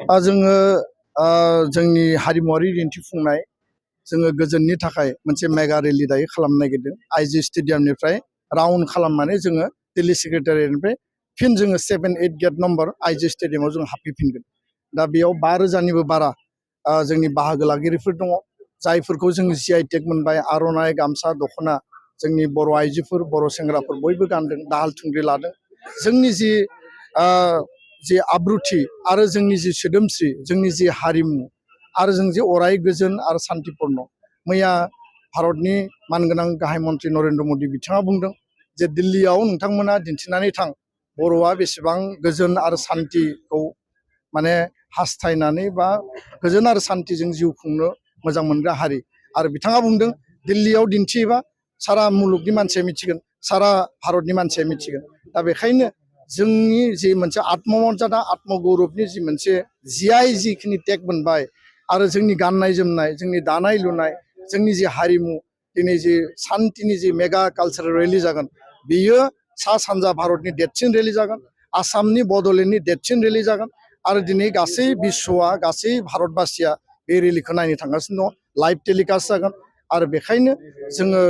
जोङो जोंनि हारिमुवारि दिन्थिफुंनाय जोङो गोजोननि थाखाय मोनसे मेगा रेलि दायो खालामनो नागिरदों आइजि स्टेडियामनिफ्राय राउन्ड खालामनानै जोङो दिल्ली सेक्रेटारियेटनिफ्राय फिन जोङो 7-8 गेट नम्बर आइजि स्टेडियामाव जों हाबफैफिनगोन। दा बेयाव 5,000निबो बारा जोंनि बाहागो लागिरिफोर दङ जायफोरखौ जों GI टेग मोनबाय आर'नाइ गामसा दख'ना जोंनि बर' आइजोफोर बर' सेंग्राफोर बयबो गानदों दाहाल थुंग्रि लादों। जोंनि जि आब्रुथि आरो जोंनि जि सोदोमस्रि जोंनि जि हारिमु आरो जों जे अराय गोजोन आरो शान्तिपूर्ण मैया भारतनि मानगोनां गाहाय मन्त्रि नरेन्द्र मदि बिथाङा बुंदों जे दिल्लीयाव नोंथांमोना दिन्थिनानै थां बर'आ बेसेबां गोजोन आरो शान्तिखौ माने हास्थायनानै बा गोजोन आरो शान्तिजों जिउ खुंनो मोजां मोनग्रा हारि आरो बिथाङा बुंदों दिल्लीयाव दिन्थियोबा सारा मुलुगनि मानसिया मिथिगोन सारा भारतनि मानसिया मिथिगोन। दा बेखायनो जोंनि जि मोनसे आत्ममर्यादा आत्मगौरबनि जि मोनसे GI जिखिनि टेग मोनबाय आरो जोंनि गाननाय जोमनाय जोंनि दानाय लुनाय जोंनि जि हारिमु दिनै जि शान्तिनि जि मेगा कालचारेल रेलि जागोन बेयो सा सानजा भारतनि देरसिन रेलि जागोन आसामनि बड'लेण्डनि देरसिन रेलि जागोन आरो दिनै गासै बिश्वआ गासै भारतबासिया बे रेलिखौ नायनो थांगासिनो दङ लाइभ टेलिकास्ट जागोन आरो बेखायनो जोङो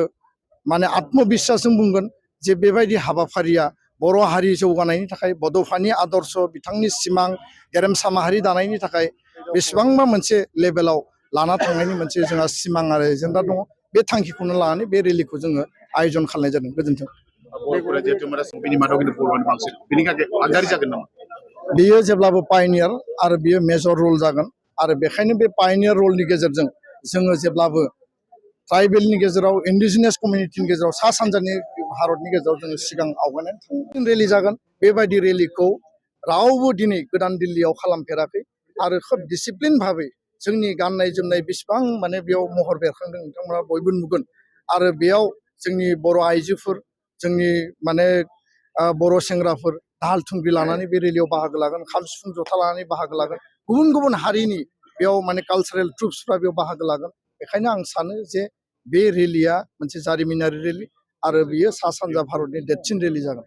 माने आत्मबिश्वासजों बुंगोन जे बेबायदि हाबाफारिया बर' हारि जौगानायनि थाखाय बड'फानि आदर्श बिथांनि सिमां गेरेमसा माहारि दानायनि थाखाय बेसेबांबा मोनसे लेभेलाव लाना थांनायनि मोनसे जोंहा सिमां आरो एजेन्डा दङ बे थांखिखौनो लानानै बे रेलिखौ जोङो आयोजन खालामनाय जादों। गोजोन्थों। बेयो जेब्लाबो पायनियार आरो बेयो मेजर रल जागोन आरो बेखायनो बे पायनियार रलनि गेजेरजों जोङो जेब्लाबो ट्राइबेलनि गेजेराव इन्डिजिनियास कमिउनिटिनि गेजेराव सा सानजानि भारतनि गेजेराव जोङो सिगां आवगायनानै थांनो रेलि जागोन। बेबायदि रेलिखौ रावबो दिनै गोदान दिल्लीयाव खालामफेराखै आरो खोब डिसिप्लिन भाबै जोंनि गाननाय जोमनाय बेसेबां माने बेयाव महर बेरखांदों नोंथांमोना बयबो नुगोन आरो बेयाव जोंनि बर' आइजोफोर जोंनि माने बर' सेंग्राफोर दाहाल थुंग्रि लानानै बे रेलियाव बाहागो लागोन खाम सिफुं जथा लानानै बाहागो लागोन गुबुन गुबुन हारिनि बेयाव माने कालचारेल ट्रुप्सफ्रा बेयाव बाहागो लागोन। बेखायनो आं सानो जे बे रेलिया मोनसे जारिमिनारि रेलि आरो बियो सा सानजा भारतनि देरसिन रेलि जागोन।